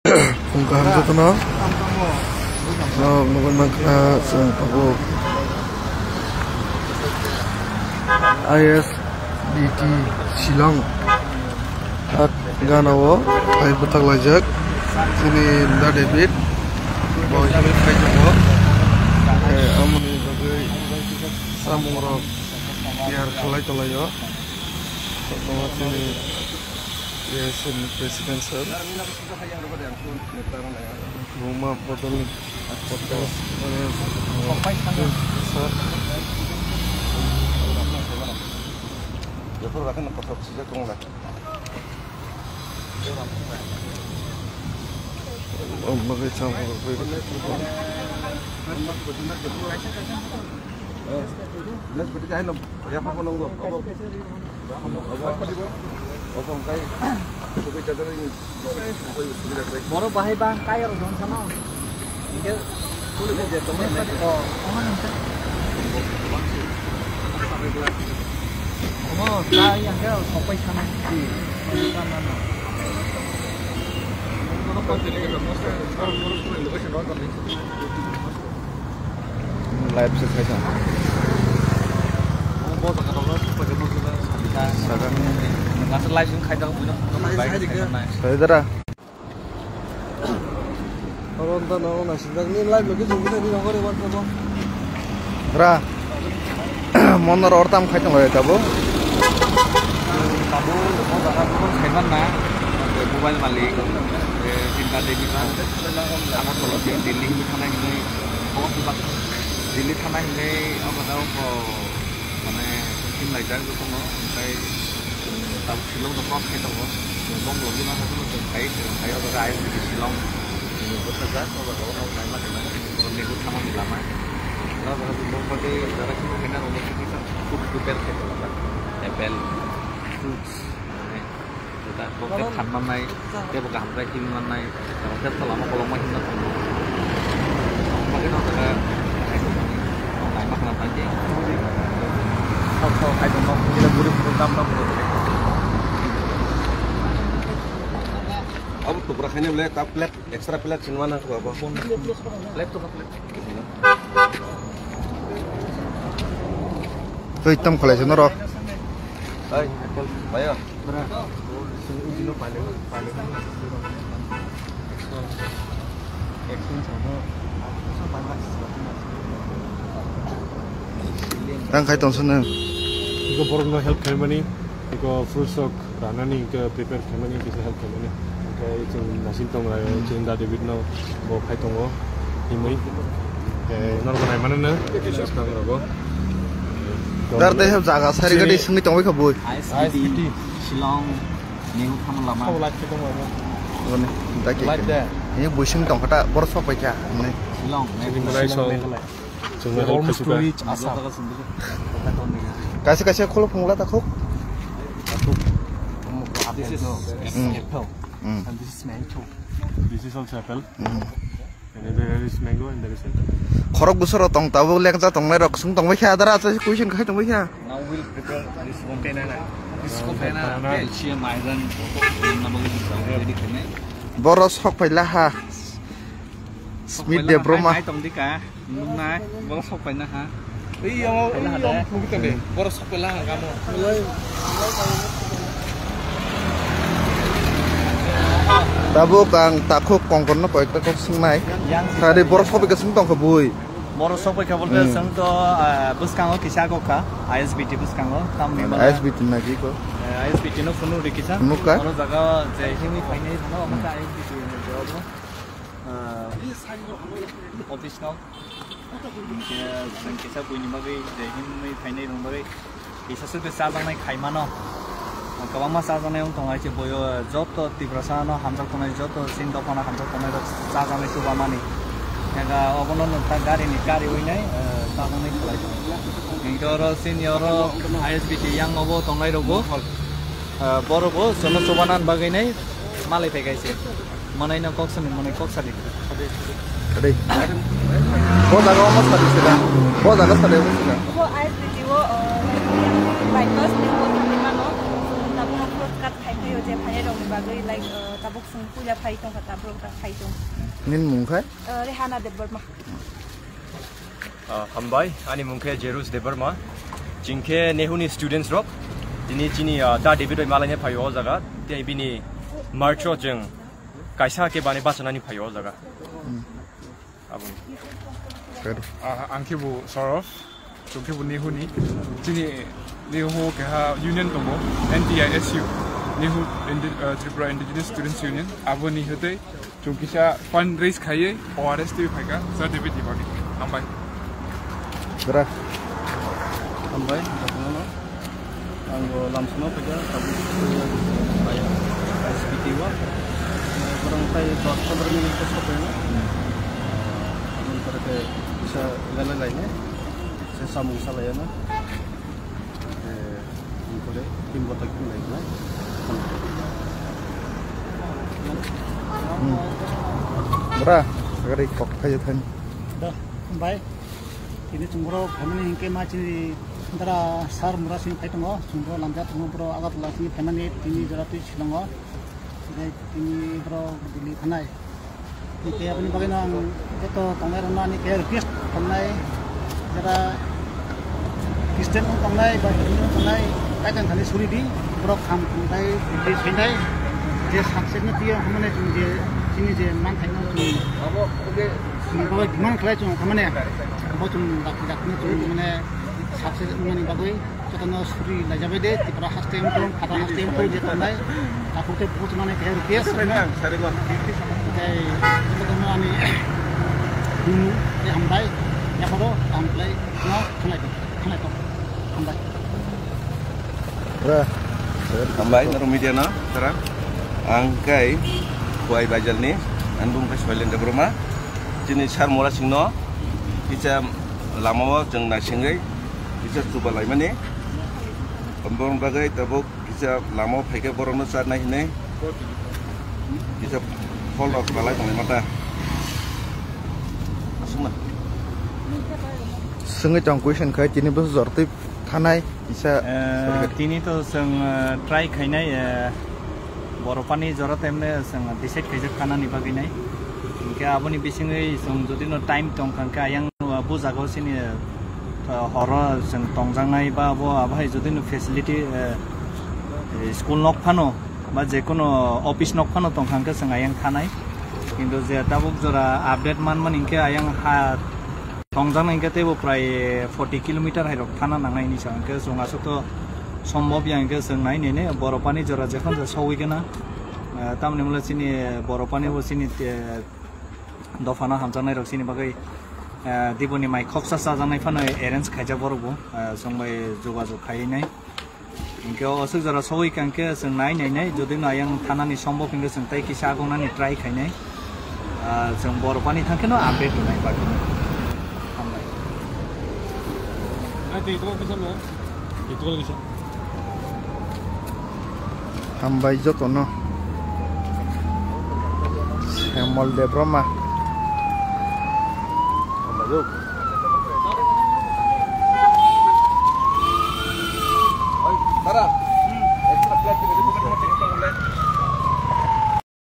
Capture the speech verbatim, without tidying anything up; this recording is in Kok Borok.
Phung kaham jotono. Norok nugwi mankha chwng tabuk I S B T Shillong. Gana o hai bwthak laijak chini Da David bo himwi phai tongo. Eh, amoni bagwi samung rok tiyar khlai tonglaio. Koktwma chini A S M ni president sir. Kwbangma bodol ni, bodol, eh, sir. Before bakhe no kothok sijak tongo na. Ang bagwi chang bagwi. Borok bahai bang kaya rok dong sama. Hingke, oh, omo nang kha. Omo, ta yang khe sopai sana. Live se khai tong. Saka. Nang asal live se khai tong, buino. Sai dara. Oro wngkha no, no, sinjak ni live location gini, gini, hore, whatsapp o. Ra. Monor or tam khai tong lai tabo. Tabo, o jaga bo khai man na. Mobile malik. Eh, Chinta Devi man. Agartala, Delhi hinwi thanai hinwi. Delhi thanai hinwi, o jaga o, mane, thim laijak jotono, omotai, tabuk Shillong no cross khai tongo. Bom logi ma haino chwng khai, chwng khai o jaga I S B T Shillong. Bwsajak o jaga o nok naima khe nang, o Nehru thamani lama. O jaga o bom bagwi jaga khe khaina rwmani kisa food prepare khai tongo. Apple, fruits, mane, jota kok khe phan mannai, tei bo kaham khe him mannai, kaham khe tola ma kolokma himna tongo. Bagwi no jaga naima khna tangkhe. Sok sok khai tongma, jila guri guri dam dam. Abo tupra khaina le ta plate, extra plate sinma nang kho abo. Plate to plate. Twi tam kholai se norok. Ai, bhaiya. Tang khai tong sano. Iko borok no help khaimani, iko fruits rok ranani, iko prepare khaimani, kisa help khaimani. Hingke chwng naising tong lai, chwng Da David no bo phai tongo, himwi. Hingke norok nai mano no, subscribe rogo. Dar tei hep jaga sari gadi simi tongwi kha bui. I S B T, Shillong, New Thamlama. Kabo live khe tongma. Boni, da ke. Live de. Ini bui sing tong kha ta, bor sok pai kha, ne. Shillong, Meghalaya. Shillong, Meghalaya. Chwng almost to reach Assam. Kaisa kaisa kholo phungla ta khuk. This is apple. Mm. And this is mango. This is also apple. Mm. And there is mango and there is apple. Khorok bwsoro tong tabuk lekja tongnai rok swng tongbai kha dara, acha question khai tongbai kha. Now we'll prepare this one. Banana. This one banana, banana. Calcium, iron, nabagwi ready khainai. Boro sok paila ha. Smith Debroma. Hai tong dika. Nungnai, borok sok paina ha. Ei, omo, ei, omo, nugui tong de. Borok sok paila ha, kamo. Tabuk ang takhuk kongkorno koyekta kok swngnai. Yang sari borok sok paikha swng tongkha bui. Borok sok paikha bolte swng to, ah, bwskango kisa kok kha, I S B T bwskango, tamni mane I S B T na ki ko? Eh, I S B T no phunuk ri kisa. Phunuk kha? Oro jaga je himwi phainai phano, omo khe I S B T ni job. Ah, office no. Hingke chwng kisa buini bagwi je himwi phainai rwng bagwi kisa sukhe chajaknai khai mano. Kwbangma chajaknai wng tongo, hai se boyo joto Tiprasa no hamjak tongnai, joto chini dophano hamjak tongnai rok chajaknai chubamani. Ega obono nwng ta gari ni kari winai, eh, chajaknai khlai tongo. Hingke oro chini oro I S B T yang nogo tongnai rokbo, eh, borokbo chwngno chubanan bagwi nai malai phai kaise. Manai no kok sani, manai kok sadi. Kadai. Bo jaga o masa di sida. Bo jaga sadi o sida. Bo I S B T o, uh, by bus ni bo thangwi mano. Tabuk no cross cut khai khai o Je phainairokni bagwi, like, uh, tabuk chwng puila phai tongkha, tabuk ta phai tong. Nini mung khe? Uh, Rehana Debbarma. Ah, hambai, ani mung khe Jerus Debbarma. Chwng khe Nehuni students rok. Tini chini, ah, Da David bai malaina phaio o jaga. Tei bini march o chwng kaisa khe bani bachanani phaio o jaga. Hmm. Aboni. Kairu. Ah, ang khe bo Saurav, chwng khe bo Nehuni. Chini Nehu keha union tongo, N T I S U, Nehu Indi-, ah, Tripura Indigenous Students Union. Aboni hwtwi chwng kisa fund raise khaiwi O R S twi phaikha, sir David ni bagwi. Hambai. Bra. Hambai, jotono no. Ang bo lamsano phaikha, tabuk, eh, bai, S P T o. Eh, borok tai dos pondro minute khe sokphaino. Aboni pore khe kisa lele laine, se samung salaiyana. Eh, aboni pore tin botok tin laina. Hmm. Bra, agari kok khayo thani. Da, bai. Tini chwng borok phaimani hinkhe ma chini dara sir Murasing phai tongo, chwng borok lamjak tongo, borok Agartala simi phaimani tini jora twi Shillong o, tei tini borok Delhi thanai. Hinkhe aboni bagwino ang joto tongnairokno ani khe request khamnai, jara Christian wng tongnai ba Hindu wng tongnai, kaitor thani suri di, borok kham thangbai twi phainai, je success no twiwi wngkha mane chwng je chini je manthaino chwng Chini bagwi demand khlai chwng kha mane, bo chwng dak-, dakno chwng mane success wngmani bagwi jotono suri laijabai de, Tripura haste wngtong, Khata haste wngtong, je tongnai, takhuk tei bukhuk chwngmani keha request. Tei jotono ani bumung tei hambai, yapharo kaham khlai no khanai tong, khanai tong, hambai. Hambai, norok media no, tara. Ang kai Khowai Baijalni, ang bung kai Soilen Debbarma. Chini sir Murasingno kisa lamao chwng naisingwi kisa chuba laimani. Aboni bagwi tabuk kisa lamao phaikhe borokno charnai hinwi kisa phol rok balai tonglaima ta. Aswkna. Swngwi tong question khai tini bwswk jor twi thanai kisa. Eh, sorry. Tini to chwng, eh, try khainai, eh, Borapani jora temne chwng decide khaijak thanani bagwi nai. Hinkhe aboni bisingwi chwng jodi no time tong kha, hinkhe ayang no bujago chini, eh, horo chwng tongjaknai ba abo, abo hai jodi no facility, eh, eh, school nok phano ba jekono office nok phano tong kha, hinkhe chwng ayang thanai. Kintu je tabuk jora update manmani hinkhe ayang ha Tongjaknai hinkhe teibo prai forty kilometer hai rok thana nangnai hinwi sa, hinkhe chwng aswk to sombhob ya, hinkhe chwng nai nini Borapani jora jephang je sogwi gana, ah, tamoni mole chini Borapani bo chini te dophano hamjaknai rok chini bagwi, ah, diboni mai khopsa chajaknai phano arrange khaijak borok bo, ah, chwng bai jogajog khaiwi nai. Hinkhe o aswk jora sogwi kha hinkhe chwng nai nai nai, jodi no ayang thanani sombhob hinkhe chwng tei kisa agongnani try khainai. Ah, chwng Borapani thangkheno update rwnai bagwi. Hambai. Hambai jotono. Hemol Debbarma.